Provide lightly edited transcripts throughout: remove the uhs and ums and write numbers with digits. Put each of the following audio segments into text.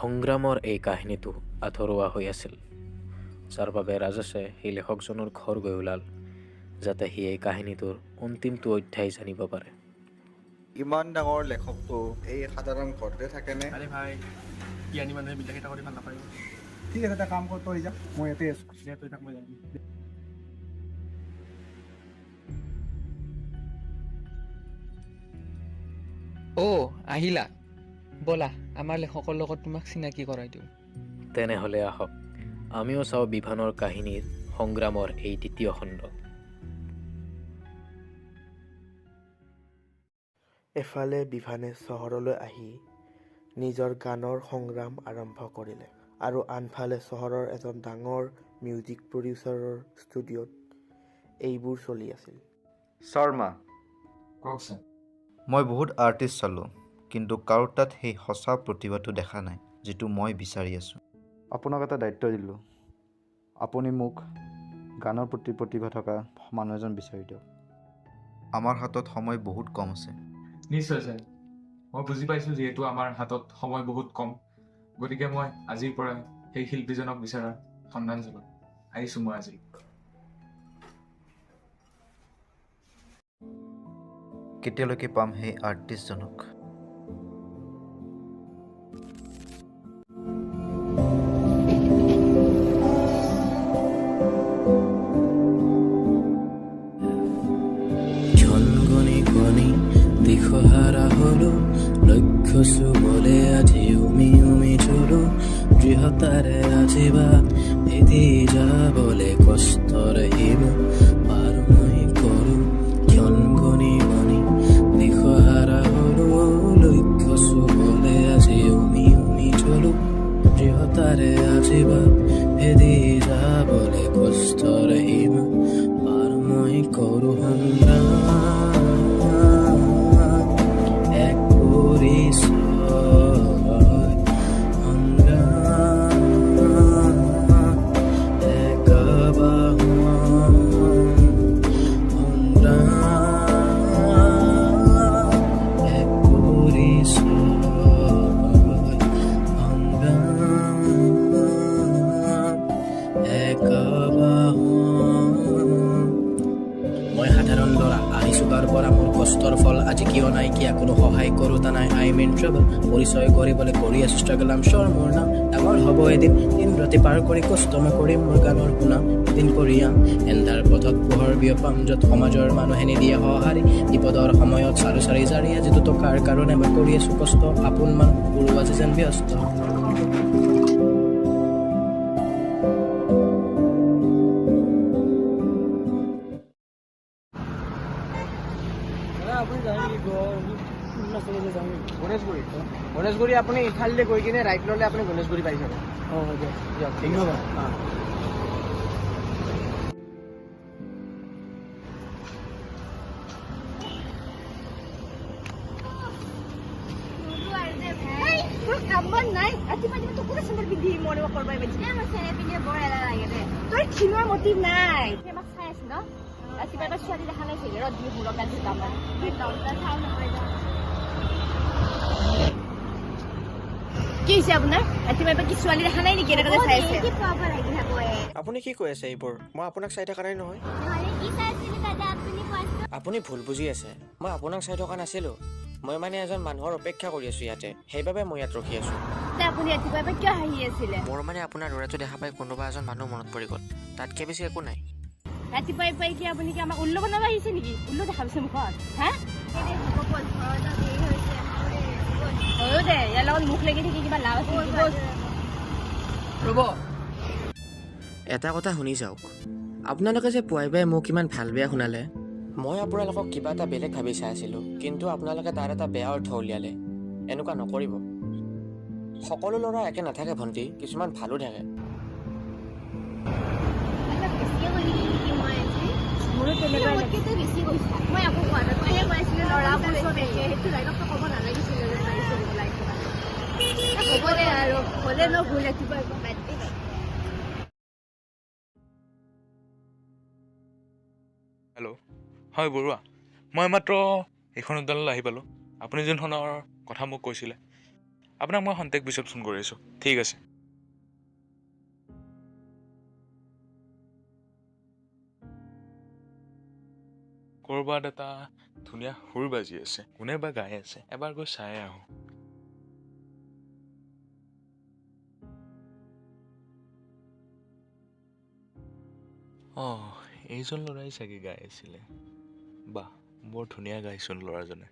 সংগ্ৰামৰ এই কাহিনীটো আধৰুৱা হৈ আছিল, যাৰ বাবে ৰাজেশে সেই লেখকজনৰ ঘৰ গৈ ওলাল, যাতে সি এই কাহিনীটোৰ অন্তিমটো অধ্যায় জানিব পাৰে। ইমান ডাঙৰ লেখকটো এই সাধাৰণ ঘৰতে থাকেনে? আৰে ভাই, জ্ঞানী মানুহে বিলাসিতা কৰি ভাল নাপায়। ঠিক আছে, এটা কাম কৰ, তই যা, মই ইয়াতে আছোঁ। দে, তই থাক, মই যাম। অ' আহিলা, ব'লা আমাৰ লেখকৰ লগত তোমাক চিনাকি কৰাই দিওঁ। তেনেহ'লে আহক আমিও চাওঁ বিভানৰ কাহিনীৰ সংগ্ৰামৰ এই দ্বিতীয় খণ্ড। এফালে বিভানে চহৰলৈ আহি নিজৰ গানৰ সংগ্ৰাম আৰম্ভ কৰিলে আৰু আনফালে চহৰৰ এজন ডাঙৰ মিউজিক প্ৰডিউচাৰৰ ষ্টুডিঅ'ত এইবোৰ চলি আছিল। শৰ্মা, কওক ছাৰ। মই বহুত আৰ্টিষ্ট চালোঁ, কিন্তু কাৰো তাত সেই সঁচা প্ৰতিভাটো দেখা নাই যিটো মই বিচাৰি আছোঁ। আপোনাক এটা দায়িত্ব দিলোঁ, আপুনি মোক গানৰ প্ৰতি প্ৰতিভা থকা মানুহ এজন বিচাৰি দিয়ক। আমাৰ হাতত সময় বহুত কম আছে। নিশ্চয় ছাৰ, মই বুজি পাইছোঁ। যিহেতু আমাৰ হাতত সময় বহুত কম, গতিকে মই আজিৰ পৰাই সেই শিল্পীজনক বিচৰাৰ সন্ধান চলাম। আহিছোঁ মই আজি। কেতিয়ালৈকে পাম সেই আৰ্টিষ্টজনক? ক্ষণ গণি গণি দিশহাৰা হলো, লক্ষ্য চুবলে আজি উমি উমি চলো, দৃঢ়তাৰে আজি বাট ভেদি যাবলে কষ্টৰে সীমা পাৰ মই কৰো। ক্ষণ গণি গণি দিশহাৰা হলো, লক্ষ্য চুবলে আজি উমি উমি চলো, দৃঢ়তাৰে আজি বাট ভেদি যাবলে কষ্টৰে সীমা পাৰ মই কৰো। সংগ্ৰাম এক পৰিচয়, সংগ্ৰাম এক আবাহন, সংগ্ৰাম এক পৰিচয়, সংগ্ৰাম এক আবাহন। মই সাধাৰণ ল'ৰা, আহিছোঁ গাঁৱৰ পৰা, মোৰ কষ্টৰ ফল আজি কিয় নাইকিয়া? কোনো সহায় কৰোতা নাই, I am in trouble. পৰিচয় কৰিবলৈ কৰি আছোঁ ষ্ট্ৰাগল, আম শ্যোৰ মোৰ নাম ডাঙৰ হ'ব এদিন। দিন ৰাতি পাৰ কৰি কষ্ট মই কৰিম, মোৰ গানৰ সুনাম এদিন কৰিয়াম। এন্ধাৰ পথত পোহৰ বিয়পাম, য'ত সমাজৰ মানুহে নিদিয়ে সঁহাৰি। বিপদৰ সময়ত চাৰু চাৰি জাৰি, আজি দুটকাৰ কাৰণে মই কৰি আছোঁ কষ্ট। আপোন মানুহবোৰো আজি যেন ব্যস্ত। গণেশগুৰি, গণেশগুৰি আপুনি ইফালেদি গৈ কিনে ৰাইট ল'লে আপুনি গণেশগুৰি পাই যাব। অঁ, দিয়ক দিয়ক, ধন্যবাদ। অঁ। তোৰ কাম বন নাই? ৰাতিপুৱা ৰাতিপুৱা তই কোনে চেন্দেল পিন্ধি মৰ্ণিং ৱাক কৰিব আহিব? মোৰ চেন্দেল পিন্ধি বৰ এলাহ লাগে দে। তই ক্ষীণৰ মতি নাই। আমাক চাই আছে ন? ৰাতিপুৱা এটা ছোৱালী দেখা নাই চাগে? ৰ, দি মূৰক গাল দুটামান। চাওঁ নহয়। কি হৈছে আপোনাৰ? ৰাতিপুৱা কি ছোৱালী দেখা নাই নেকি, এনেকৈ যে চাই আছে? কি খুৱাব লাগি থাকো এ? আপুনি কি কৈ আছে এইবোৰ? মই আপোনাক চাই থকা নাই নহয়। নহ'লে কি চাই আছিলি দাদা, আপুনি কোৱাচোন। আপুনি ভুল বুজি আছে, মই আপোনাক চাই থকা নাছিলোঁ। মই মানে এজন মানুহৰ অপেক্ষা কৰি আছোঁ ইয়াতে, সেইবাবে মই ইয়াত ৰখি আছোঁ। তে আপুনি ৰাতিপুৱা পৰা কিয় হাঁহি আছিলে? মোৰ মানে আপোনাৰ ল'ৰাটো দেখা পাই কোনোবা এজন মানুহ মনত পৰি গ'ল, তাতকৈ বেছি একো নাই। ৰাতিপুৱাই পুৱাই কি আপুনি কি আমাক উল্লু বনাব আহিছে নেকি? উল্লু দেখা পাইছে মুখত? হা, হয়ো দে, ইয়াৰ লগত মুখ লাগি থাকি কিবা লাভ আছে নেকি? ব'ল। ৰ'ব, এটা কথা শুনি যাওক। আপোনালোকে যে পুৱাই পুৱাই মোক ইমান ভাল বেয়া শুনালে, মই আপোনালোকক কিবা এটা বেলেগ ভাবি চাই আছিলোঁ, কিন্তু আপোনালোকে তাৰ এটা বেয়া অৰ্থ উলিয়ালে। এনেকুৱা নকৰিব। সকলো ল'ৰা একে নাথাকে ভণ্টি, কিছুমান ভালো থাকে। অলপ বেছিয়ে কৈ দিলো নেকি মই আজি? মোৰো তেনেকুৱাই লাগে। মোতকেতো বেছি কৈছা। মই একো কোৱা নাই, তইহে কৈ আছিলি ল'ৰাবোৰ চব একে। সেইটো ডাইলগটো ক'ব নালাগিছিলে যেন লাগিছে মোৰ লাইফত। হ'ব দে আৰু, হ'লে ন ভুল ৰাতিপুৱা। বাদ দে। হেল্ল', হয় বৰুৱা, মই মাত্ৰ এইখন উদ্যানলৈ আহি পালোঁ, আপুনি যোনখনৰ কথা মোক কৈছিলে। আপোনাক মই খন্তেক পিছত ফোন কৰি আছোঁ। ঠিক আছে। ক'ৰবাত এটা ধুনীয়া সুৰ বাজি আছে, কোনে বা গাই আছে, এবাৰ গৈ চাই আহোঁ। অঁ, এইজন ল'ৰাই চাগে গাই আছিলে। বাহ, বৰ ধুনীয়া গাইচোন ল'ৰাজনে।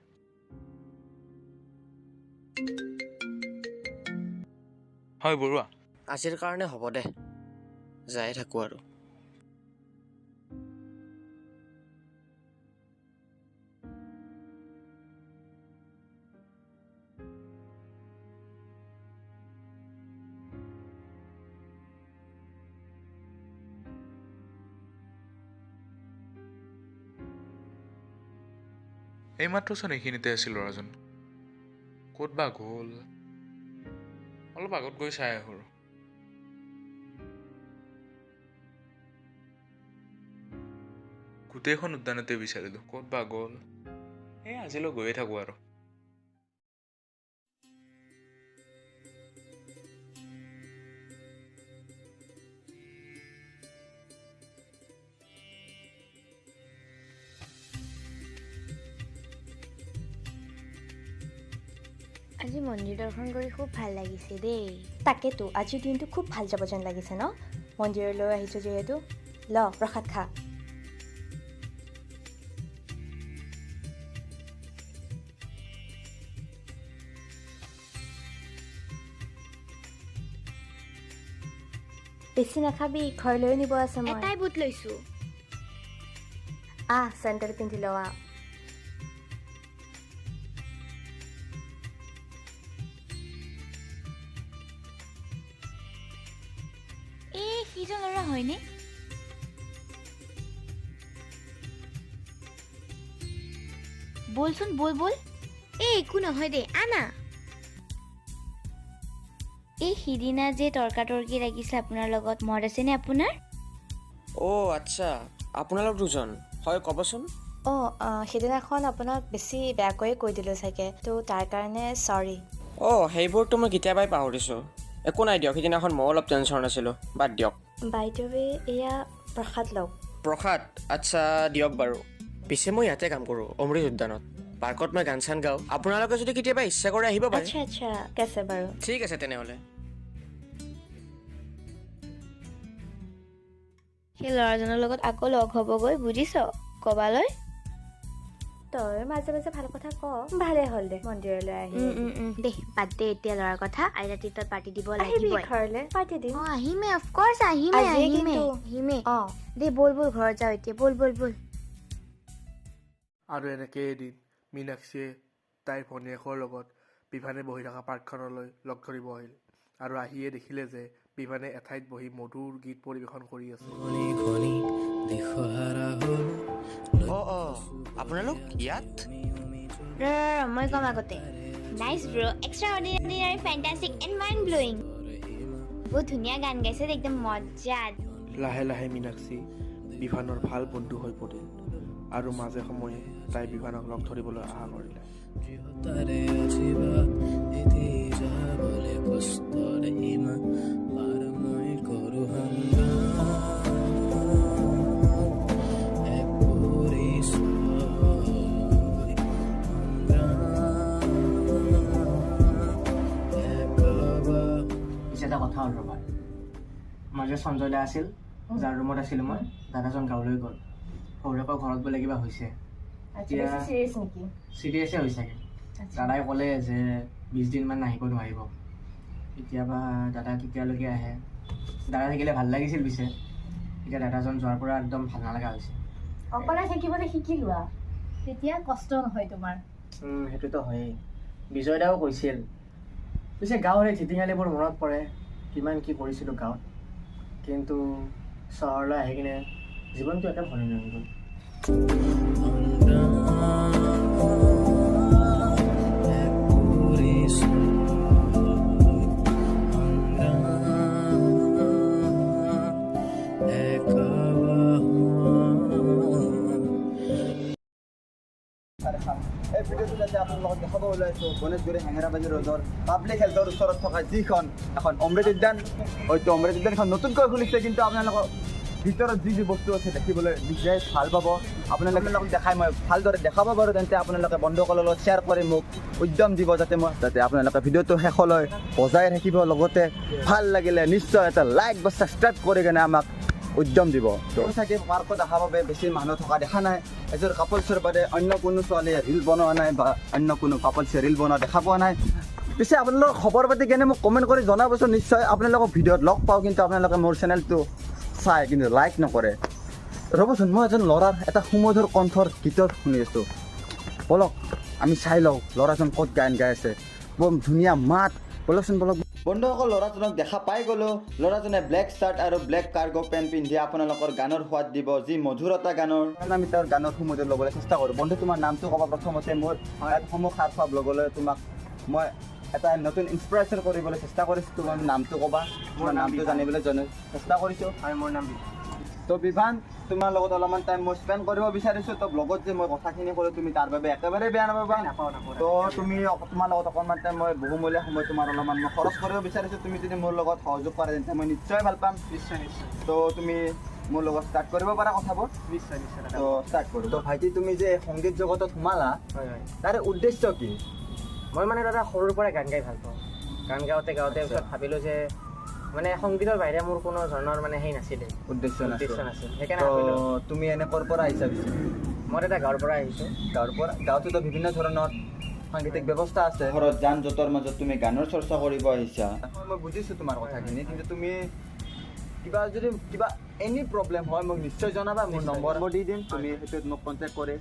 হয় বৰুৱা, আজিৰ কাৰণে হ'ব দে, যায়ে থাকোঁ আৰু। এইমাত্ৰচোন এইখিনিতে আছিল ল'ৰাজন, ক'ত বা গ'ল? অলপ আগত গৈ চাই আহোঁ আৰু। গোটেইখন উদ্যানতে বিচাৰিলোঁ, ক'ত বা গ'ল? এই আজিলৈ গৈয়ে থাকোঁ আৰু। আজি মন্দিৰ দৰ্শন কৰি খুব ভাল লাগিছে দেই। তাকেতো, আজিৰ দিনটো খুব ভাল যাব যেন লাগিছে ন? মন্দিৰলৈ আহিছোঁ যিহেতু। ল, প্ৰসাদ খা। বেছি নাখাবি, ঘৰলৈও নিব আছে। মই এটাই বুট লৈছোঁ। আহ, চেণ্ডেল পিন্ধি লওঁ। আহ, এই সিজন ল'ৰা হয়নে? বলচোন, বল বল। এই একো নহয় দে, আনা। এই সিদিনা যে তৰ্কাতৰ্কি লাগিছিল আপোনাৰ লগত, মনত আছেনে আপোনাৰ? অ' আচ্ছা, আপোনালোক দুজন হয়, ক'বচোন। অঁ, সিদিনাখন আপোনাক বেছি বেয়াকৈয়ে কৈ দিলোঁ চাগে, ত' তাৰ কাৰণে চৰি। অঁ, সেইবোৰতো মই কেতিয়াবাই পাহৰিছোঁ। একো নাই দিয়ক, সিদিনাখন ময়ো অলপ টেনশ্যন আছিলোঁ, বাদ দিয়ক। বাই the ৱে, এয়া প্ৰসাদ লওক। প্ৰসাদ? আচ্ছা, দিয়ক বাৰু। পিছে মই ইয়াতে কাম কৰোঁ, অমৃত উদ্যানত। পাৰ্কত মই গান চান গাওঁ। আপোনালোকে যদি কেতিয়াবা ইচ্ছা কৰে আহিব পাৰে। আচ্ছা আচ্ছা, ঠিক আছে বাৰু। ঠিক আছে তেনেহ'লে। সেই ল'ৰাজনৰ লগত আকৌ লগ হ'বগৈ বুজিছ, ক'বালৈ। তই মাজে মাজে ভাল কথা ক। ভালে হ'ল দে মন্দিৰলৈ আহি। দে বাদ দে এতিয়া ল'ৰাৰ কথা। আজি ৰাতি তই পাৰ্টি দিব আহিবি লাগিবই। ঘৰলৈ, পাৰ্টি দিম। অঁ, আহিমে, অফক'ৰ্চ আহিমে। আজিয়ে আহিমে কিন্তু। আহিমে। অঁ দে, ব'ল ব'ল, ঘৰত যাওঁ এতিয়া, ব'ল ব'ল ব'ল। আৰু এনেকৈ এদিন মীনাক্ষীয়ে তাইৰ ভনীয়েকৰ লগত বিভানে বহি থকা পাৰ্কখনলৈ লগ ধৰিব আহিল আৰু আহিয়ে দেখিলে যে বিভানে এঠাইত বহি মধুৰ গীত পৰিৱেশন কৰি আছে। দিশহাৰা হ'ল। অঁ অঁ, আপোনালোক ইয়াত? ৰ ৰ, মই ক'ম আগতে। Nice bro, extraordinary, fantastic and mind blowing. বহুত ধুনীয়া গান গাইছে, একদম মজা। লাহে লাহে মীনাক্ষী বিভানৰ ভাল বন্ধু হৈ পৰিল আৰু মাজে সময়ে তাই বিভানক লগ ধৰিবলৈ আশা কৰিলে। দৃঢ়তাৰে আজিবা এটি যাবলৈ কষ্টৰ সীমা পাৰ মই কৰোঁ সংগ্ৰাম, এক পৰিচয় সংগ্ৰাম, এক পিছে এটা কথা হ'ল ৰ'বা, আমাৰ যে সঞ্জয় দা আছিল, যাৰ ৰুমত আছিলোঁ মই, দাদাজন গাঁৱলৈ গ'ল। সৰুৰেকৰ ঘৰত বোলে কিবা হৈছে। এতিয়া চিৰিয়াছ নেকি? চিৰিয়াছে হৈছেগে। দাদাই ক'লে যে 20 দিনমান আহিব নোৱাৰিব। কেতিয়াবা দাদা কেতিয়ালৈকে আহে। দাদা থাকিলে ভাল লাগিছিল পিছে, এতিয়া দাদাজন যোৱাৰ পৰা একদম ভাল নালাগা হৈছে। অকলে থাকিবলৈ শিকি লোৱা, তেতিয়া কষ্ট নহয় তোমাৰ। সেইটোতো হয়েই। বিজয় দাও কৈছিল। পিছে গাঁৱৰ এই ধিতিঙালিবোৰ মনত পৰে, কিমান কি কৰিছিলোঁ গাঁৱত। কিন্তু চহৰলৈ আহি কিনে জীৱনটো একে সলনি হৈ গ'ল। এক পৰিচয় সংগ্ৰাম, এক আবাহন। এই ভিডিঅ'টো যাতে আপোনালোকক দেখাব ওলাইছোঁ গণেশগুৰি হেঙেৰাবাৰী ৰোডৰ পাব্লিক হেল্থৰ ওচৰত থকা যিখন এখন অমৃত উদ্যান। হয়তো অমৃত উদ্যানখন নতুনকৈ খুলিছে, কিন্তু আপোনালোকক ভিতৰত যি যি বস্তু আছে দেখিবলৈ নিজে ভাল পাব। আপোনালোকে দেখাই মই ভালদৰে দেখাব পাৰোঁ, তেন্তে আপোনালোকে বন্ধুসকলৰ লগত শ্বেয়াৰ কৰি মোক উদ্যম দিব, যাতে আপোনালোকে ভিডিঅ'টো শেষলৈ বজাই ৰাখিব। লগতে ভাল লাগিলে নিশ্চয় এটা লাইক বা ছাবস্ক্ৰাইব কৰি কেনে আমাক উদ্যম দিব। চাগে পাৰ্কত অহাৰ বাবে বেছি মানুহ থকা দেখা নাই। এযোৰ কাপলছৰ বাদে অন্য কোনো ছোৱালীয়ে ৰীল বনোৱা নাই বা অন্য কোনো কাপলছে ৰীল বনোৱা দেখা পোৱা নাই। পিছে আপোনালোকৰ খবৰ পাতি কেনে মোক কমেণ্ট কৰি জনাবচোন। নিশ্চয় আপোনালোকক ভিডিঅ'ত লগ পাওঁ, কিন্তু আপোনালোকে মোৰ চেনেলটো চাই কিন্তু লাইক নকৰে। ৰ'বচোন, মই এজন ল'ৰাৰ এটা সুমধুৰ কণ্ঠৰ গীতত শুনি আছোঁ। বলক আমি চাই লওঁ ল'ৰাজন ক'ত গান গাই আছে। বৰ ধুনীয়া মাত। বলকচোন বলক। বন্ধুসকল, ল'ৰাজনক দেখা পাই গ'লোঁ। ল'ৰাজনে ব্লেক চাৰ্ট আৰু ব্লেক কাৰ্গো পেণ্ট পিন্ধি আপোনালোকৰ গানৰ সোৱাদ দিব, যি মধুৰতা গানৰ। আমি তেওঁৰ গানৰ সুমধুৰ ল'বলৈ চেষ্টা কৰোঁ। বন্ধু, তোমাৰ নামটো ক'বা প্ৰথমতে। মোৰ সমূহ খাৰ খোৱা ব্লগলৈ তোমাক মই এটা নতুন ইনস্পিৰেশ্যন কৰিবলৈ চেষ্টা কৰিছোঁ। তোমাৰ নামটো ক'বা, তোমাৰ নামটো জানিবলৈ চেষ্টা কৰিছোঁ। হয়, মোৰ নাম বিভান। তো বিভান, তোমাৰ লগত অলপমান টাইম মই স্পেণ্ড কৰিব বিচাৰিছোঁ। তো ব্লগত যে মই কথাখিনি ক'লোঁ, তুমি তাৰ বাবে একেবাৰে বেয়া নাপাবা। তো তুমি তোমাৰ লগত অকণমান টাইম মই বহুমূলীয়া সময় তোমাৰ অলপমান মই খৰচ কৰিব বিচাৰিছোঁ। তুমি যদি মোৰ লগত সহযোগ কৰা তেন্তে মই নিশ্চয় ভাল পাম। নিশ্চয় নিশ্চয়। তো তুমি মোৰ লগত ষ্টাৰ্ট কৰিব পাৰা কথাবোৰ। নিশ্চয় নিশ্চয়। তো ষ্টাৰ্ট কৰোঁ। তো ভাইটি, তুমি যে সংগীত জগতত সোমালা, তাৰে উদ্দেশ্য কি? মই মানে দাদা সৰুৰ পৰাই গান গাই ভাল পাওঁ। গান গাওঁতে গাওঁতে পিছত ভাবিলোঁ যে মানে সংগীতৰ বাহিৰে মোৰ কোনো ধৰণৰ মানে সেই নাছিলে, উদ্দেশ্য নাছিল। সেইকাৰণে ভাবিলোঁ। তুমি এনে ক'ৰ পৰা আহিছা পিছে? মই দাদা গাঁৱৰ পৰা আহিছোঁ। গাঁৱৰ পৰা? গাঁৱততো বিভিন্ন ধৰণৰ সাংগীতিক ব্যৱস্থা আছে। ঘৰত যান জঁটৰ মাজত তুমি গানৰ চৰ্চা কৰিব আহিছা। মই বুজিছোঁ তোমাৰ কথাখিনি, কিন্তু তুমি কিবা যদি কিবা এনি প্ৰব্লেম হয় মোক নিশ্চয় জনাবা। মোৰ নম্বৰ দি দিম, তুমি সেইটোত মোক কণ্টেক্ট কৰি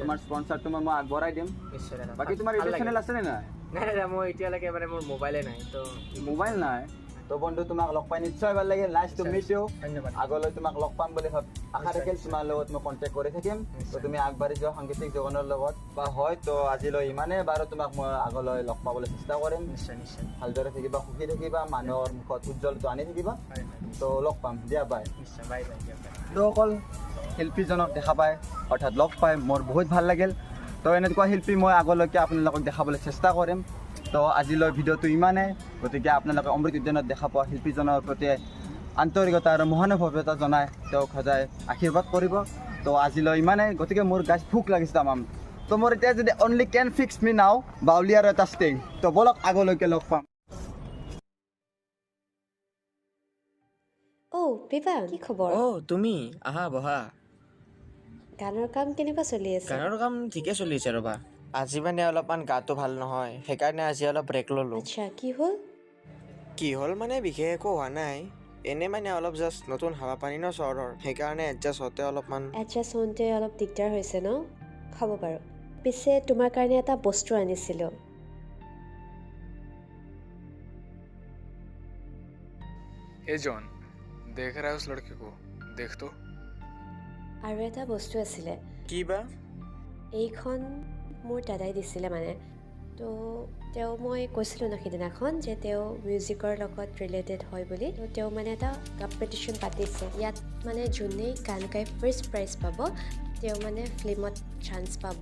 তোমাৰ স্পনচাৰটো মই আগবঢ়াই দিম। নিশ্চয় দাদা। বাকী তোমাৰ ইউটিউব চেনেল আছেনে নাই? নাই দাদা, মই এতিয়ালৈকে মানে মোৰ মোবাইলে নাই। তো মোবাইল নাই? তো বন্ধু, তোমাক লগ পাই নিশ্চয় ভাল লাগিল। Nice to meet you. ধন্যবাদ। আগলৈ তোমাক লগ পাম বুলি আশা থাকিল। তোমাৰ লগত মই কণ্টেক্ট কৰি থাকিম। তো তুমি আগবাঢ়ি যোৱা সাংগীতিক জীৱনৰ লগত বা হয়। তো আজিলৈ ইমানেই বাৰু, তোমাক মই আগলৈ লগ পাবলৈ চেষ্টা কৰিম। নিশ্চয় নিশ্চয়। ভালদৰে থাকিবা, সুখী থাকিবা, মানুহৰ মুখত উজ্জ্বলটো আনি থাকিবা। তো লগ পাম দিয়া, বাই। নিশ্চয়, বাই বাই। তো অকল শিল্পীজনক দেখা পাই, অৰ্থাৎ লগ পাই মোৰ বহুত ভাল লাগিল। তো এনেকুৱা শিল্পী মই আগলৈকে আপোনালোকক দেখাবলৈ চেষ্টা কৰিম। তো আজিলৈ ভিডিঅ'টো ইমানেই। গতিকে আপোনালোকে অমৃত উদ্যানত দেখা পোৱা শিল্পীজনৰ প্ৰতি আন্তৰিকতা আৰু মহানুভৱতা জনাই তেওঁক সদায় আশীৰ্বাদ কৰিব। তো আজিলৈ ইমানেই। গতিকে মোৰ গাছ ভোক লাগিছে তামাম। তো মোৰ এতিয়া যদি only can fix me now বাউলি আৰু এটা ষ্টিং। তো ব'লক আগলৈকে লগ পাম। অ' বিভান, কি খবৰ? অ' তুমি আহা, বহা। গানৰ কাম কেনেকুৱা চলি আছে? গানৰ কাম ঠিকে চলি আছে ৰ'বা। আজি মানে অলপমান গাটো ভাল নহয়, সেইকাৰণে আজি অলপ ব্ৰেক ল'লোঁ। আচ্ছা, কি হ'ল? কি হ'ল মানে বিশেষ একো হোৱা নাই, এনেই মানে অলপ জাষ্ট নতুন হাৱা পানী ন চহৰৰ, সেইকাৰণে এডজাষ্ট হওঁতে অলপমান এডজাষ্ট হওঁতে অলপ দিগদাৰ হৈছে ন? হ'ব বাৰু। পিছে তোমাৰ কাৰণে এটা বস্তু আনিছিলোঁ। ए जॉन, देख रहा है उस लड़के को? देख तो। আৰু এটা বস্তু আছিলে। কি বা? এইখন মোৰ দাদাই দিছিলে মানে। তো তেওঁ, মই কৈছিলোঁ ন সিদিনাখন যে তেওঁ মিউজিকৰ লগত ৰিলেটেড হয় বুলি। তো তেওঁ মানে এটা কম্পিটিশ্যন পাতিছে। ইয়াত মানে যোনেই গান গাই ফাৰ্ষ্ট প্ৰাইজ পাব, তেওঁ মানে ফিল্মত চান্স পাব।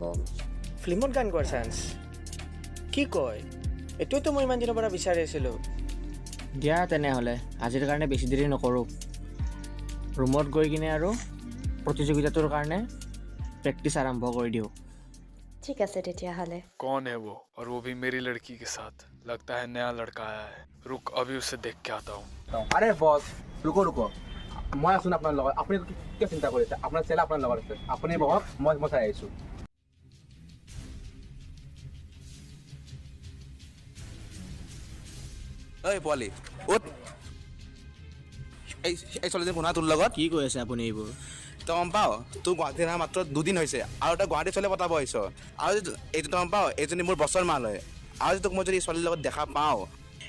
ফিল্মত গান গোৱাৰ চান্স? কি কয়, এইটোৱেতো মই ইমান দিনৰ পৰা বিচাৰি আছিলোঁ। দিয়া তেনেহ'লে আজিৰ কাৰণে বেছি দেৰি নকৰোঁ। ৰুমত গৈ কিনে আৰু প্ৰতিযোগিতাটোৰ কাৰণে প্ৰেক্টিচ আৰম্ভ কৰি দিওঁ। ঠিক আছে তেতিয়াহ'লে। कौन है वो, और वो भी मेरी लड़की के साथ? लगता है नया लड़का आया है। रुक, अभी उसे देख के आता हूँ। আৰে বছ, ৰুকো ৰুকো, মই আছোঁ ন আপোনাৰ লগত। আপুনি কিয় চিন্তা কৰিছে? আপোনাৰ চেলা আপোনাৰ লগত আছে। আপুনি বহক, মই চাই আহিছোঁ। ঐ পোৱালি, উঠ। এই এই ছোৱালীজনী কোনা তোৰ লগত? কি কৈ আছে আপুনি এইবোৰ? তই গম পাৱ, তোৰ গুৱাহাটী অহা মাত্ৰ দুদিন হৈছে আৰু তই গুৱাহাটী ছোৱালী পতাব আহিছ। আৰু এইটো তই গম পাৱ, এইজনী মোৰ বছৰ মাল হয়। আৰু তোক মই যদি ছোৱালীৰ লগত দেখা পাওঁ,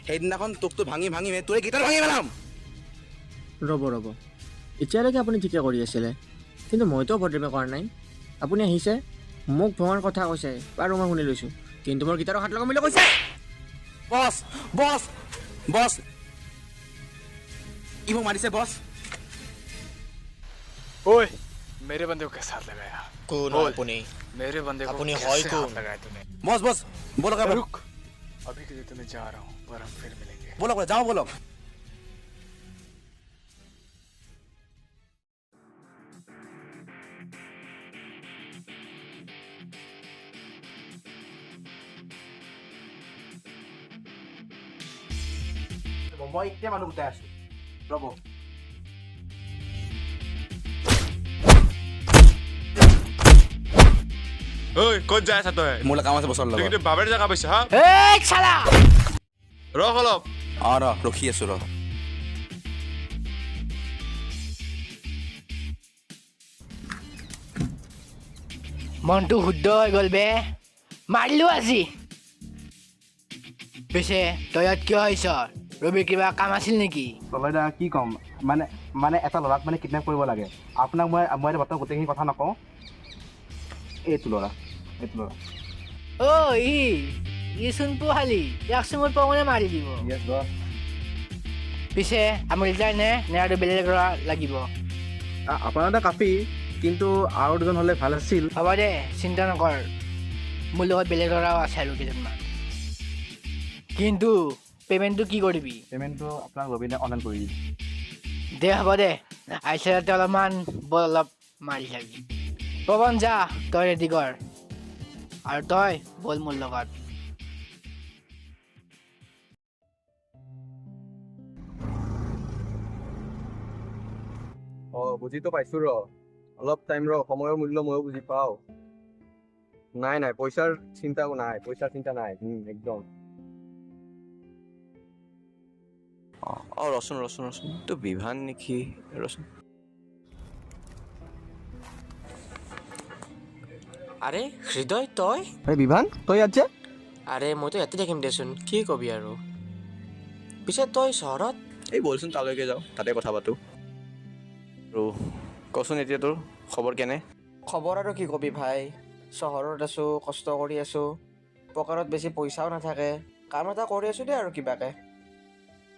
সেইদিনাখন তোকতো ভাঙি ভাঙি তোৰে গীটাৰ ভাঙি পেলাম। ৰ'ব ৰ'ব, এতিয়ালৈকে আপুনি ঠিকে কৰি আছিলে, কিন্তু মইতো অভদ্ৰামি কৰা নাই। আপুনি আহিছে, মোক ভঙাৰ কথা কৈছে, বাৰু মই শুনি লৈছোঁ, কিন্তু মোৰ গীটাৰৰ হাত লগাম বুলি কৈছে। বছ বছ বছ, ই মোক মাৰিছে বছ। ओए, मेरे बंदे को कैसे हाथ लगाया? কোন হয় আপুনি? मेरे बंदे को আপুনি कैसे হয় हाथ কোন? लगाया तूने? বছ বছ, ব'লক এবাৰ। रुक, अभी के लिए तो मैं जा रहा हूँ, पर हम फिर मिलेंगे। ব'লক, যাওঁ ব'লক। মই এতিয়া মানুহ গোটাই আছো, ৰ'ব। ঐ, ক'ত যাই আছা তই? মোৰ কাম আছে বছৰ তুই লগত। কিন্তু বাবেৰ জেগা পাইছ হা। এই চালা। ৰখ অলপ। অঁ, ৰ, ৰখি আছো, ৰ। মনটো শুদ্ধ হৈ গ'ল বে, মাৰিলো আজি। পিছে তই ইয়াত কিয় আহিছ? ৰবিৰ কিবা কাম আছিল নেকি? তলয় দা, কি ক'ম, মানে মানে এটা ল'ৰাক মানে কিডনেপ কৰিব লাগে। আপোনাক মই মই এতিয়া বৰ্তমান গোটেইখিনি কথা নকওঁ। এইটো ল'ৰা, এইটো ল'ৰা। অ' ইচোন পোহালি, ইয়াকচোন মোৰ পঙনে মাৰি দিব। য়েছ বছ। পিছে আমি দুটাই নে নে আৰু বেলেগ ল'ৰা লাগিব? আপোনাৰ এটা কাফি, কিন্তু আৰু দুজন হ'লে ভাল আছিল। হ'ব দে, চিন্তা নকৰ, মোৰ লগত বেলেগ ল'ৰাও আছে আৰু কেইজনমান। কিন্তু পে'মেণ্টটো কি কৰিবি? পে'মেণ্টটো আপোনাক ৰবিনে অনলাইন কৰি দিম। দে, হ'ব দে। আহিছে যাতে অলপমান বল অলপ মাৰি চাবি। পৱন যা, তই ৰেডি কৰ, আৰু তই বল মোৰ লগত। অঁ, বুজিতো পাইছো, ৰ অলপ টাইম ৰ। সময়ৰ মূল্য ময়ো বুজি পাওঁ। নাই নাই, পইচাৰ চিন্তাও নাই, পইচাৰ চিন্তা নাই, একদম। অঁ অঁ, ৰচোন ৰচোন ৰচোন, তোৰ বিভান নেকি? ৰচোন। আৰে হৃদয়, তই? আৰে বিভান, তই ইয়াত যে? আৰে মইতো ইয়াতে থাকিম দেচোন, কি কবি আৰু। পিছে তই চহৰত? এই ব'লচোন, তালৈকে যাওঁ, তাতে কথা পাতোঁ। আৰু কচোন, এতিয়া তোৰ খবৰ কেনে? খবৰ আৰু কি কবি ভাই, চহৰত আছোঁ, কষ্ট কৰি আছোঁ, পকেটত বেছি পইচাও নাথাকে, কাম এটা কৰি আছোঁ দেই আৰু কিবাকে।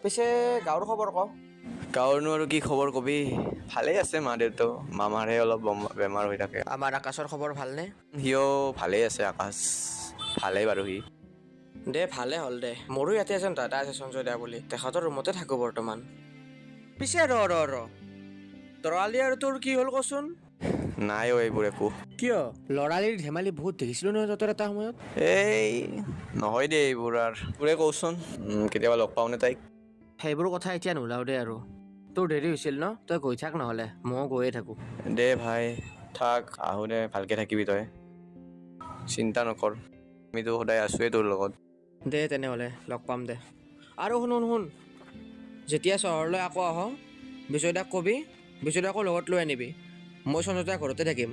পিছে গাঁৱৰ খবৰ ক। গাঁৱৰনো আৰু কি খবৰ কবি, ভালেই আছে মা দেউতাও, মামাৰহে অলপ বেমাৰ হৈ থাকে। আমাৰ আকাশৰ খবৰ ভালনে? সিও ভালেই আছে, আকাশ ভালেই বাৰু সি। দে, ভালে হ'ল দে। মোৰো ইয়াতে এজন দাদা আছে সঞ্জয় দা বুলি, তেখেতৰ ৰুমতে থাকোঁ বৰ্তমান। পিছে ৰ ৰ ৰ, তৰালি আৰু তোৰ কি হ'ল কচোন? নাই অ' এইবোৰ একো। কিয়, ল'ৰালিৰ ধেমালি বহুত দেখিছিলোঁ নহয় তহঁতৰ এটা সময়ত। এই নহয় দে, এইবোৰ আৰু তোৰে কচোন, কেতিয়াবা লগ পাওঁনে তাইক? সেইবোৰ কথা এতিয়া নোলাও দে আৰু। তোৰ দেৰি হৈছিল ন, তই গৈ থাক নহ'লে, ময়ো গৈয়ে থাকোঁ। দে ভাই, থাক, আহোঁ দে, ভালকে থাকিবি তই, চিন্তা নকৰ, আমিতো সদায় আছোৱেই তোৰ লগত। দে তেনেহ'লে, লগ পাম দে। আৰু শুন শুন শুন, যেতিয়া চহৰলৈ আকৌ আহ, বিজয়দাক কবি, বিজয়দাকো লগত লৈ আনিবি। মই সঞ্জয়দাৰ ঘৰতে থাকিম,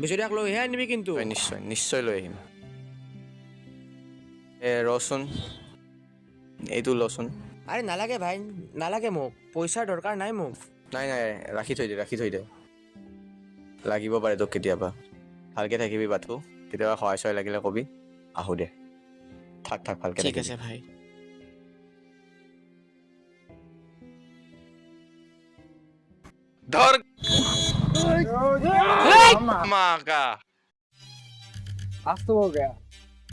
বিজয়দাক লৈহে আনিবি কিন্তু। নিশ্চয় নিশ্চয় লৈ আহিম। এ ৰচোন, এইটো লচোন। আৰে নালাগে ভাই, নালাগে মোক, পইচাৰ দৰকাৰ নাই মোক। নাই নাই, ৰাখি থৈ দে, ৰাখি থৈ দে, লাগিব পাৰে তোক কেতিয়াবা। ভালকে থাকিবি বাথু, কেতিয়াবা সহায় চহায় লাগিলে কবি। আহোঁ দে, থাক থাক, ভালকে। ঠিক আছে ভাই। ধৰ माँ का। आज तो हो गया।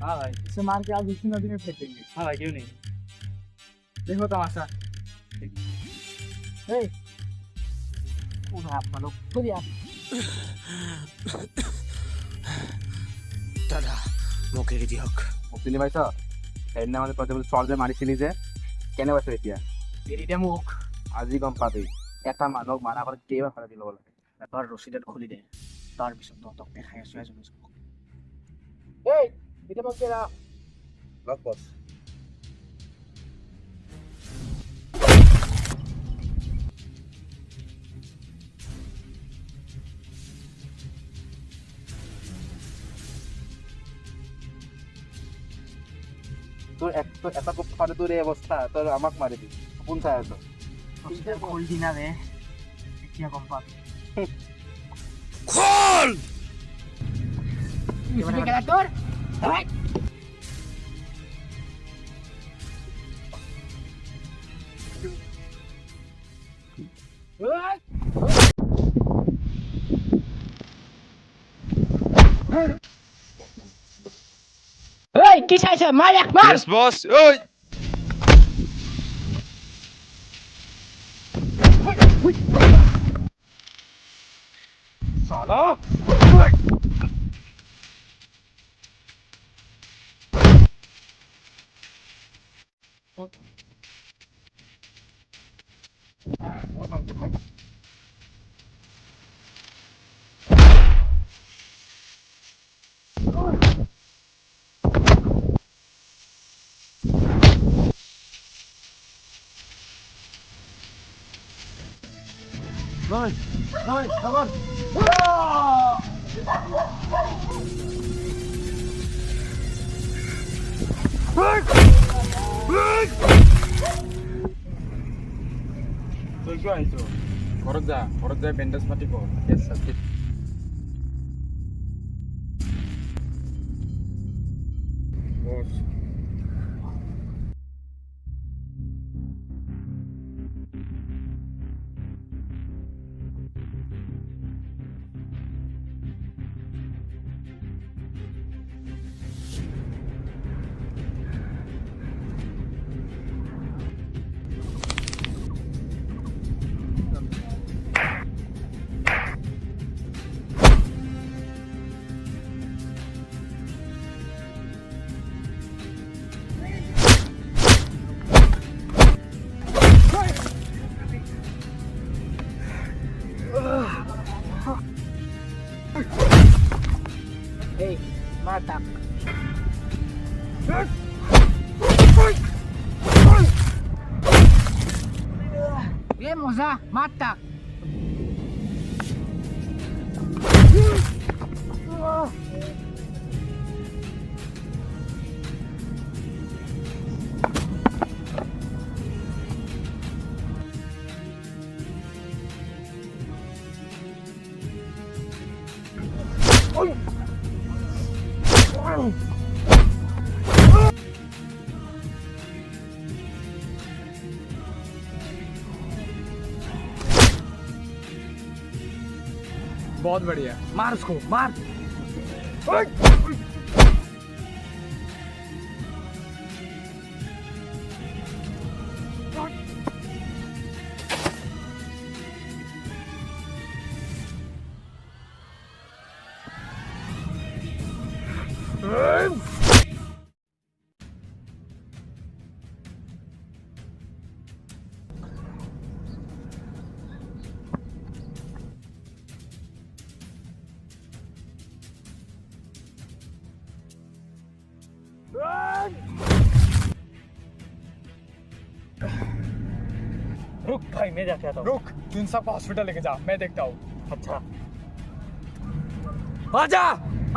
हाँ भाई, इसे मार के आज उसी नदी में फेंक देंगे। हाँ भाई, क्यों नहीं, देखो तमाशा। ए, आप लोग खुद यार। দাদা, মোক এৰি দিয়ক। মোক চিনি পাইছ? সেইদিনা মানে তই যে বোলে যে মাৰিছিলি যে, কেনে পাইছ এতিয়া? এৰি দে মোক। আজি গম পাবি এটা মানুহক মাৰা আগত কেইবাৰ ভাড়া দি ল'ব লাগে। এবাৰ ৰছীডাল খুলি দে, তাৰপিছত তহঁতক দেখাই আছো এজন এজনক। এই এতিয়া মোক কেৰা লগ বছ। তোৰ এটা কোপ খালে তোৰ এই অৱস্থা, তই আমাক মাৰিবি? সপোন চাই আছ? খোল দিনা বে, এতিয়া গম পাবি। খোল। তোৰ তোৰ। কি চাইছ? মাৰ এক মাৰ। Yes, boss. ঐ সালা। Nine, nine, come on. তই কিয় আহিছ? ঘৰত যা, ঘৰত যাই বেণ্ডেজ পাতি কৰ। Yes sir. বছ। এই মাৰ তাক। এ মজা, মাৰ তাক। बहुत बढ़िया, मार उसको, मार। रुक भाई, मैं जाके आता हूँ। रुक, तू इन सबको हॉस्पिटल लेके जा, मैं देखता हूँ। अच्छा आजा,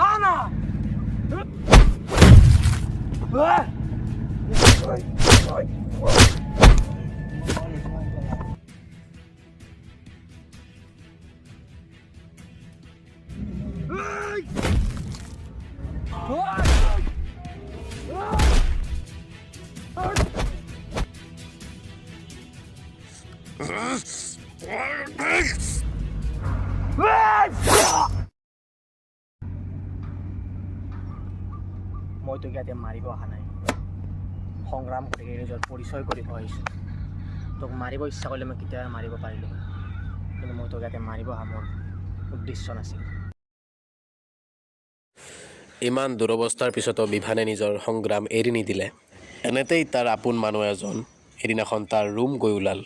आना। মই তোক ইয়াতে মাৰিব অহা নাই, সংগ্ৰাম কৰি নিজৰ পৰিচয় কৰিব আহিছোঁ। তোক মাৰিব ইচ্ছা কৰিলে মই কেতিয়াবা মাৰিব পাৰিলোঁ, কিন্তু মই তোক ইয়াতে মাৰিব অহা মোৰ উদ্দেশ্য নাছিল। ইমান দুৰৱস্থাৰ পিছতো বিভানে নিজৰ সংগ্ৰাম এৰি নিদিলে। এনেতেই তাৰ আপোন মানুহ এজন এদিনাখন তাৰ ৰুম গৈ ওলাল।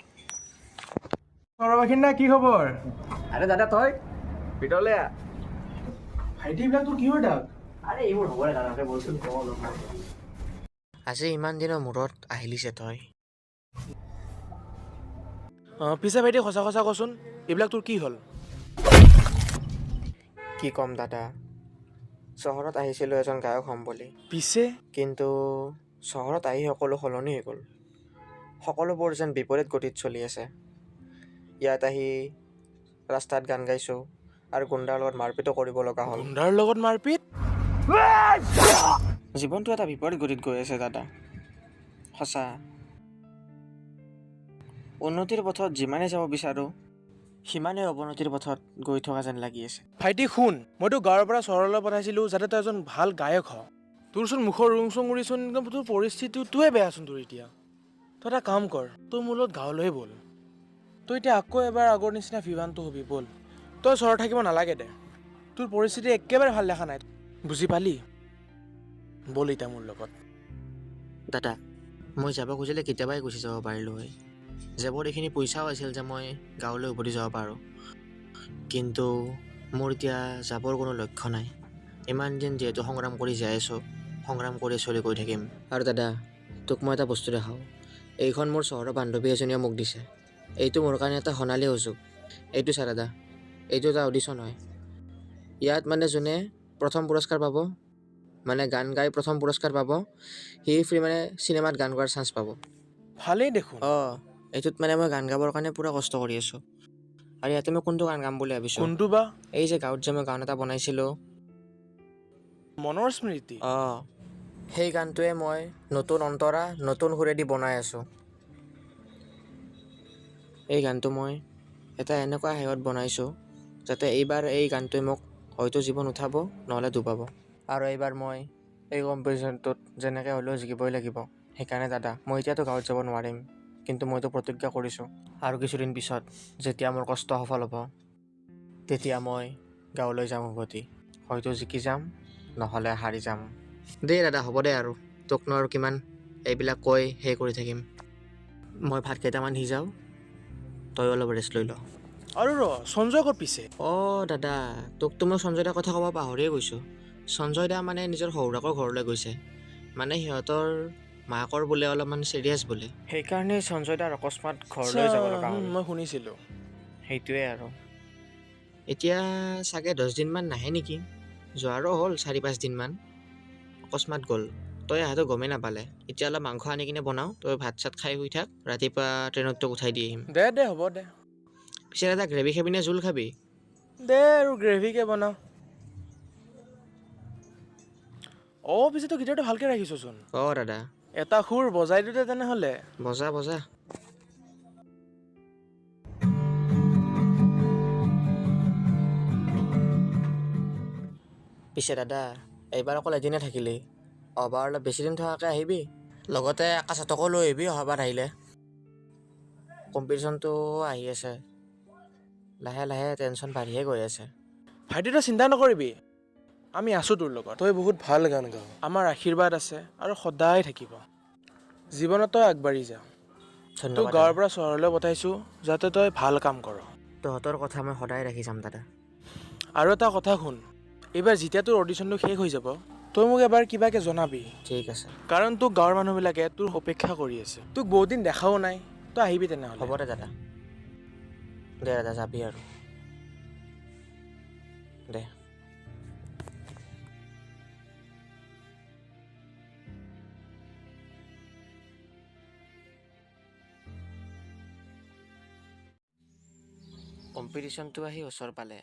সৰবাসিন্দা, কি খবৰ? আৰে দাদা, তই ভিতৰলৈ আহ। ভাইটি, এইবিলাক তোৰ কিহৰ দাগ? আৰে এইবোৰ হ'বৰে দাদাকে বলচোন কওঁ অলপ। আজি ইমান দিনৰ মূৰত আহিলিছে তই। অঁ, পিছে ভাইটি, সঁচা সঁচা কচোন, এইবিলাক তোৰ কি হ'ল? কি ক'ম দাদা, চহৰত আহিছিলোঁ এজন গায়ক হ'ম বুলি। পিছে? কিন্তু চহৰত আহি সকলো সলনি হৈ গ'ল। সকলোবোৰ যেন বিপৰীত গতিত চলি আছে। ইয়াত আহি ৰাস্তাত গান গাইছোঁ আৰু গুণ্ডাৰ লগত মাৰপিটো কৰিব লগা হ'ল। গুণ্ডাৰ লগত মাৰপিট? জীৱনটো এটা বিপৰীত গতিত গৈ আছে দাদা। সঁচা, উন্নতিৰ পথত যিমানে যাব বিচাৰোঁ সিমানেই অৱনতিৰ পথত গৈ থকা যেন লাগি আছে। ভাইটি শুন, মইতো গাঁৱৰ পৰা চহৰলৈ পঠাইছিলোঁ যাতে তই এজন ভাল গায়ক হ। তোৰচোন মুখৰ ৰুং চুং উৰিচোন একদম, তোৰ পৰিস্থিতিটোৱে বেয়াচোন তোৰ এতিয়া। তই এটা কাম কৰ, তোৰ মোৰ লগত গাঁৱলৈ ব'ল। তই এতিয়া আকৌ এবাৰ আগৰ নিচিনা ভিভানটো হবি, ব'ল। তই চহৰত থাকিব নালাগে দে, তোৰ পৰিস্থিতি একেবাৰে ভাল দেখা নাই, বুজি পালি? ব'ল এতিয়া মোৰ লগত। দাদা, মই যাব খুজিলে কেতিয়াবাই গুচি যাব পাৰিলোঁ হয়। জেপত এইখিনি পইচাও আছিল যে মই গাঁৱলৈ উভতি যাব পাৰোঁ, কিন্তু মোৰ এতিয়া যাবৰ কোনো লক্ষ্য নাই। ইমান দিন যিহেতু সংগ্ৰাম কৰি জীয়াই আছোঁ, সংগ্ৰাম কৰি চলি গৈ থাকিম। আৰু দাদা, তোক মই এটা বস্তু দেখাওঁ। এইখন মোৰ চহৰৰ বান্ধৱী এজনীয়ে মোক দিছে। এইটো মোৰ কাৰণে এটা সোণালী সুযোগ। এইটো চা দাদা, এইটো এটা অডিশ্যন হয়। ইয়াত মানে যোনে প্ৰথম পুৰস্কাৰ পাব, মানে গান গাই প্ৰথম পুৰস্কাৰ পাব, সি ফ্ৰী মানে চিনেমাত গান গোৱাৰ চান্স পাব। ভালেই দেখোন। অঁ, এইটোত মানে মই গান গাবৰ কাৰণে পূৰা কষ্ট কৰি আছোঁ। আৰু ইয়াতে মই কোনটো গান গাম বুলি ভাবিছোঁ? কোনটো বা? এই যে গাঁৱত যে মই গান এটা বনাইছিলোঁ, মনৰ স্মৃতি। অঁ, সেই গানটোৱে মই নতুন অন্তৰা নতুন সুৰেদি বনাই আছোঁ। এই গানটো মই এটা এনেকুৱা হেয়ত বনাইছোঁ যাতে এইবাৰ এই গানটোৱে মোক হয়তো জীৱন উঠাব, নহ'লে ডুবাব। আৰু এইবাৰ মই এই কম্পিটিশ্যনটোত যেনেকৈ হ'লেও জিকিবই লাগিব। সেইকাৰণে দাদা, মই এতিয়াতো গাঁৱত যাব নোৱাৰিম, কিন্তু মইতো প্ৰতিজ্ঞা কৰিছোঁ, আৰু কিছুদিন পিছত যেতিয়া মোৰ কষ্ট সফল হ'ব, তেতিয়া মই গাঁৱলৈ যাম উভতি। হয়তো জিকি যাম, নহ'লে হাৰি যাম। দেই দাদা, হ'ব দে আৰু, তোকনো আৰু কিমান এইবিলাক কৈ সেই কৰি থাকিম। মই ভাত কেইটামান সিজাওঁ, তই অলপ ৰেষ্ট লৈ ল। আৰু ৰ, সঞ্জয় ক'ত পিছে? অঁ দাদা, তোকতো মই সঞ্জয় দাৰ কথা ক'ব পাহৰিয়ে গৈছোঁ। সঞ্জয় দা মানে নিজৰ শহুৰেকৰ ঘৰলৈ গৈছে, মানে সিহঁতৰ মাকৰ বোলে অলপমান চিৰিয়াছ বোলে, সেইকাৰণে সঞ্জয় দাৰ অকস্মাত ঘৰলৈ যাব লগা হ'ল। মই শুনিছিলোঁ। সেইটোৱে আৰু। এতিয়া চাগে 10 দিনমান নাহে নেকি, যোৱাৰো হ'ল 4-5 দিনমান। অকস্মাত গ'ল, তই অহাটো গমেই নাপালে। এতিয়া অলপ মাংস আনি কিনে বনাওঁ, তই ভাত চাত খাই শুই থাক, ৰাতিপুৱা ট্ৰেইনত তোক উঠাই দি আহিম। দে দে, হ'ব দে। পিছে দাদা, গ্ৰেভি খাবি নে জোল খাবি? দে আৰু গ্ৰেভিকে বনাওঁ। অঁ, পিছে তই গিটাৰটো ভালকৈ ৰাখিছচোন। অঁ দাদা, এটা সুৰ বজাই দিওঁ দে তেনেহ'লে। বজা বজা। পিছে দাদা, এইবাৰ অকল এদিনে থাকিলি, অহবাৰ অলপ বেছি দিন থকাকৈ আহিবি, লগতে আকাশহঁতকো লৈ আহিবি অহাবাৰ আহিলে। কম্পিটিশ্যনটো আহি আছে, লাহে লাহে টেনশ্যন বাঢ়িয়ে গৈ আছে। ভাইটি, তই চিন্তা নকৰিবি, আমি আছোঁ তোৰ লগত। তই বহুত ভাল গান গাৱ, আমাৰ আশীৰ্বাদ আছে আৰু সদায় থাকিব। জীৱনত তই আগবাঢ়ি যা। তোক গাঁৱৰ পৰা চহৰলৈ পঠাইছোঁ যাতে তই ভাল কাম কৰ। তহঁতৰ কথা মই সদায় ৰাখি যাম দাদা। আৰু এটা কথা শুন, এইবাৰ যেতিয়া তোৰ অডিশ্যনটো শেষ হৈ যাব, তই মোক এবাৰ কিবাকৈ জনাবি। ঠিক আছে। কাৰণ তোক গাঁৱৰ মানুহবিলাকে তোৰ অপেক্ষা কৰি আছে, তোক বহুত দিন দেখাও নাই, তই আহিবি তেনেহ'লে। হ'ব দে দাদা, দে দাদা, যাবি আৰু দে। কম্পিটিশ্যনটো আহি ওচৰ পালে,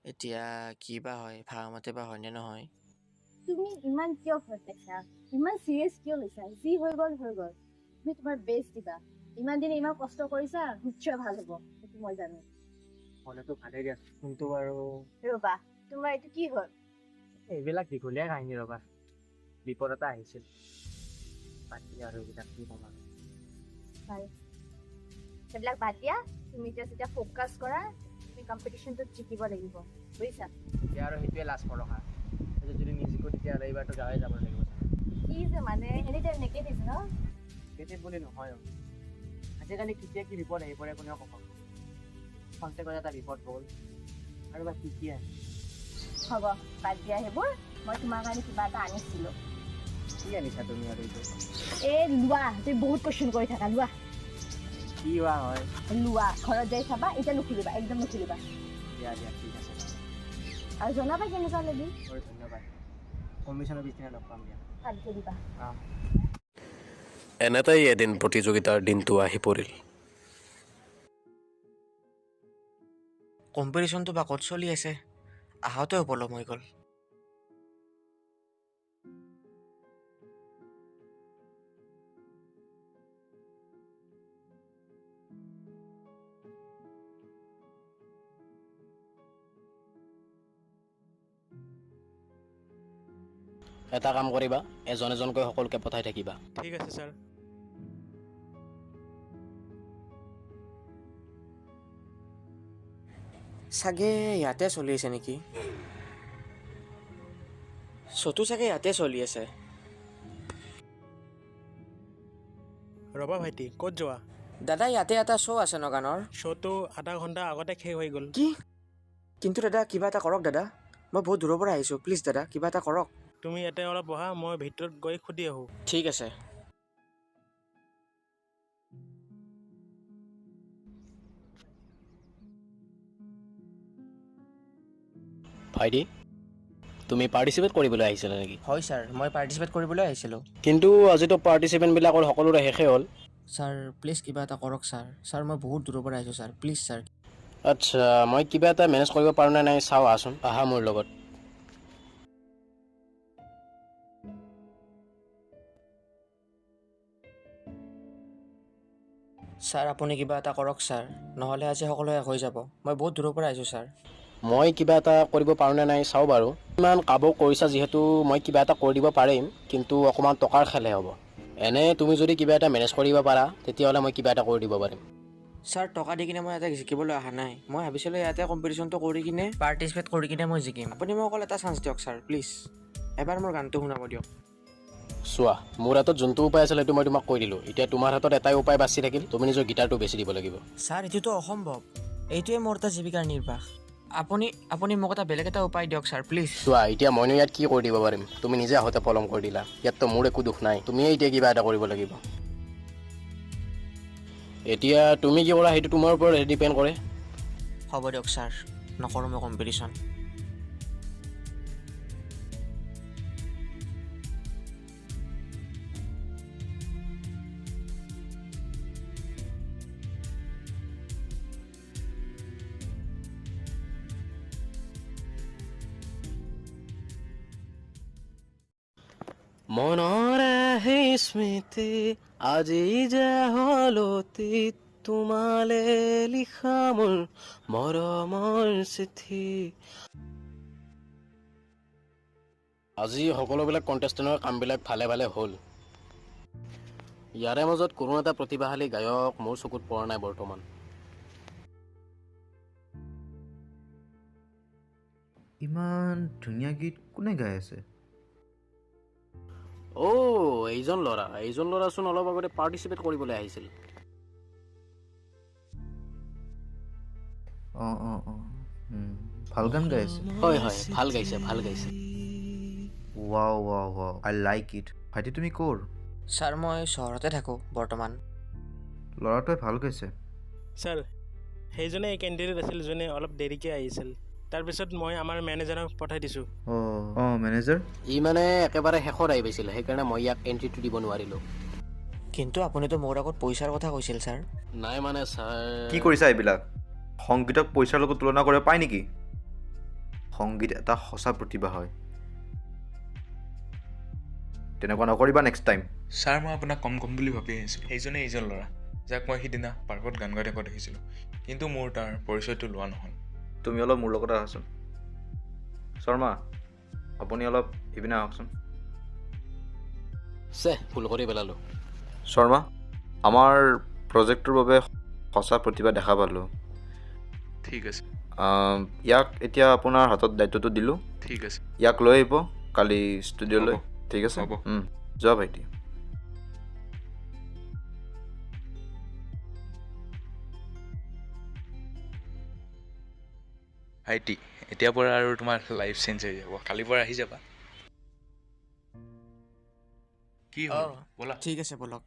এতিয়া কি বা হয়, ভাবামতে বা হয়নে নহয়। তুমি ইমান কিয় ভয় পাইছা, ইমান চিৰিয়াছ কিয় হৈছা? যি হৈ গ'ল হৈ গ'ল, তুমি তোমাৰ বেষ্ট দিবা। ইমান দিনে ইমান কষ্ট কৰিছা, নিশ্চয় ভাল হ'ব, সেইটো মই জানো। হ'লেতো ভালেই দিয়া, কিন্তু আৰু ৰ'বা, তোমাৰ এইটো কি হ'ল? এইবিলাক দীঘলীয়া কাহিনী, ৰ'বা, বিপদ এটা আহিছিল, বাদ দিয়া আৰু এইবিলাক কি ক'ম আৰু। সেইবিলাক বাদ দিয়া, তুমি এতিয়া যেতিয়া ফ'কাছ কৰা, তুমি কম্পিটিশ্যনটোত জিকিব লাগিব, বুজিছা? এতিয়া আৰু সেইটোৱে লাষ্ট ভৰসা, যদি নিজিকো তেতিয়াহ'লে এইবাৰতো গাঁৱে যাব লাগিব। কি যে মানে এনি টাইম নেগেটিভ ন? নেগেটিভ বুলি নহয়, আজিকালি কেতিয়া কি বিপদ আহি পৰে কোনেও ক'ব খন্তেকত এটা বিপদ গ'ল আৰু বা কি কি আহে। হ'ব, বাদ দিয়া সেইবোৰ, মই তোমাৰ কাৰণে কিবা এটা আনিছিলোঁ। কি আনিছা তুমি আৰু এইটো? এই লোৱা, তুমি বহুত কুৱেশ্যন কৰি থাকা, লোৱা। কি বা হয়? লোৱা, ঘৰত যাই চাবা, এতিয়া নুখুলিবা, একদম নুখুলিবা। দিয়া দিয়া, ঠিক আছে। আৰু জনাবা কেনেকুৱা লাগিল। ধন্যবাদ। কমিশ্যনৰ পিছদিনা লগ পাম দিয়া। ভালকে দিবা। এনেতেই এদিন প্ৰতিযোগিতাৰ দিনটো আহি পৰিল। কম্পিটিশ্যনটো বা ক'ত চলি আছে, আহোঁতেও পলম হৈ গ'ল। এটা কাম কৰিবা, এজন এজনকৈ সকলোকে পঠাই থাকিবা। ঠিক আছে ছাৰ। চাগে ইয়াতে চলি আছে নেকি শ্ব'টো? চাগে ইয়াতে চলি আছে। ৰ'বা ভাইটি, ক'ত যোৱা? দাদা, ইয়াতে এটা শ্ব' আছে ন গানৰ? শ্ব'টো আধা ঘণ্টা আগতে শেষ হৈ গ'ল। কি? কিন্তু দাদা, কিবা এটা কৰক দাদা, মই বহুত দূৰৰ পৰা আহিছোঁ। প্লিজ দাদা, কিবা এটা কৰক। তুমি ইয়াতে অলপ বহা, মই ভিতৰত গৈ সুধি আহোঁ। ঠিক আছে। ভাইটি, তুমি পাৰ্টিচিপেট কৰিবলৈ আহিছিলা নেকি? হয় ছাৰ, মই পাৰ্টিচিপেট কৰিবলৈ আহিছিলোঁ। কিন্তু আজিতো পাৰ্টিচিপেণ্টবিলাকৰ সকলোৰে শেষেই হ'ল। ছাৰ প্লিজ কিবা এটা কৰক ছাৰ। ছাৰ, মই বহুত দূৰৰ পৰা আহিছোঁ ছাৰ, প্লিজ ছাৰ। আচ্ছা, মই কিবা এটা মেনেজ কৰিব পাৰোঁ নে নাই চাওঁ, আহাচোন, আহা মোৰ লগত। ছাৰ, আপুনি কিবা এটা কৰক ছাৰ, নহ'লে আজি সকলো শেষ হৈ যাব। মই বহুত দূৰৰ পৰা আহিছোঁ ছাৰ। মই কিবা এটা কৰিব পাৰোঁ নে নাই চাওঁ বাৰু। ইমান কাবৌ কৰিছা যিহেতু মই কিবা এটা কৰি দিব পাৰিম, কিন্তু অকণমান টকাৰ খেলহে হ'ব। এনে তুমি যদি কিবা এটা মেনেজ কৰিব পাৰা, তেতিয়াহ'লে মই কিবা এটা কৰি দিব পাৰিম। ছাৰ, টকা দি কিনে মই ইয়াতে জিকিবলৈ অহা নাই। মই ভাবিছিলোঁ ইয়াতে কম্পিটিশ্যনটো কৰি কিনে, পাৰ্টিচিপেট কৰি কিনে মই জিকিম। আপুনি মোক অকল এটা চান্স দিয়ক ছাৰ, প্লিজ। এবাৰ মোৰ গানটো শুনাব দিয়ক। চোৱা, মোৰ হাতত যোনটো উপায় আছিল সেইটো মই তোমাক কৈ দিলোঁ। এতিয়া তোমাৰ হাতত এটাই উপায় বাচি থাকিল, তুমি নিজৰ গীটাৰটো বেচি দিব লাগিব। ছাৰ, এইটোতো অসম্ভৱ। এইটোৱে মোৰ এটা জীৱিকাৰ নিৰ্বাহ। আপুনি মোক এটা বেলেগ এটা উপায় দিয়ক ছাৰ, প্লিজ। চোৱা, এতিয়া মইনো ইয়াত কি কৰি দিব পাৰিম? তুমি নিজে আহোঁতে পলম কৰি দিলা, ইয়াততো মোৰ একো দোষ নাই। তুমিয়ে এতিয়া কিবা এটা কৰিব লাগিব। এতিয়া তুমি কি কৰা সেইটো তোমাৰ ওপৰত ডিপেণ্ড কৰে। হ'ব দিয়ক ছাৰ, নকৰোঁ মই কম্পিটিশ্যন। মনৰে সেই স্মৃতি আজি যে হলতি, তোমালে লিখা মোৰ মৰমৰ চিঠি। আজি সকলোবিলাক কণ্টেষ্টেণ্টৰ কামবিলাক ভালে ভালে হ'ল। ইয়াৰে মাজত কোনো এটা প্ৰতিভাশালী গায়ক মোৰ চকুত পৰা নাই বৰ্তমান। ইমান ধুনীয়া গীত কোনে গাই আছে? অ', এইজন ল'ৰা, এইজন ল'ৰাচোন অলপ আগতে পাৰ্টিচিপেট কৰিবলৈ আহিছিল। অঁ অঁ অঁ, ভাল গান গাই আছে। হয় হয়, ভাল গাইছে, ভাল গাইছে। Wow wow wow, I like it. ভাইটি, তুমি ক'ৰ? ছাৰ, মই চহৰতে থাকোঁ বৰ্তমান। ল'ৰাটোৱে ভাল গাইছে। ছাৰ, সেইজনে এই কেণ্ডিডেট আছিল যোনে অলপ দেৰিকৈ আহিছিল। তাৰপিছত মই আমাৰ মেনেজাৰক পঠাই দিছোঁ। অঁ অঁ, মেনেজাৰ? ই মানে একেবাৰে শেষত আহি পাইছিল, সেইকাৰণে মই ইয়াক এণ্ট্ৰিটো দিব নোৱাৰিলোঁ। কিন্তু আপুনিতো মোৰ আগত পইচাৰ কথা কৈছিল ছাৰ। নাই মানে ছাৰ। কি কৰিছা এইবিলাক? সংগীতক পইচাৰ লগত তুলনা কৰিব পায় নেকি? সংগীত এটা সঁচা প্ৰতিভা হয়, তেনেকুৱা নকৰিবা নেক্সট টাইম। ছাৰ, মই আপোনাক কম কম বুলি ভাবি আহিছিলোঁ। সেইজনে এইজন ল'ৰা যাক মই সিদিনা পাৰ্কত গান গাই থকা দেখিছিলোঁ, কিন্তু মোৰ তাৰ পৰিচয়টো লোৱা নহ'ল। তুমি অলপ মোৰ লগত আহাচোন। শৰ্মা, আপুনি অলপ ইপিনে আহকচোন। চে, ভুল কৰি পেলালোঁ। শৰ্মা, আমাৰ প্ৰজেক্টটোৰ বাবে সঁচা প্ৰতিভা দেখা পালোঁ। ঠিক আছে। ইয়াক এতিয়া আপোনাৰ হাতত দায়িত্বটো দিলোঁ। ঠিক আছে। ইয়াক লৈ আহিব কালি ষ্টুডিঅ'লৈ। ঠিক আছে, যোৱা ভাইটি। ভাইটি, এতিয়াৰ পৰা আৰু তোমাৰ লাইফ চেঞ্জ হৈ যাব। কালিৰ পৰা আহি যাবা। কি হ'ল, ব'লা। ঠিক আছে, ব'লক।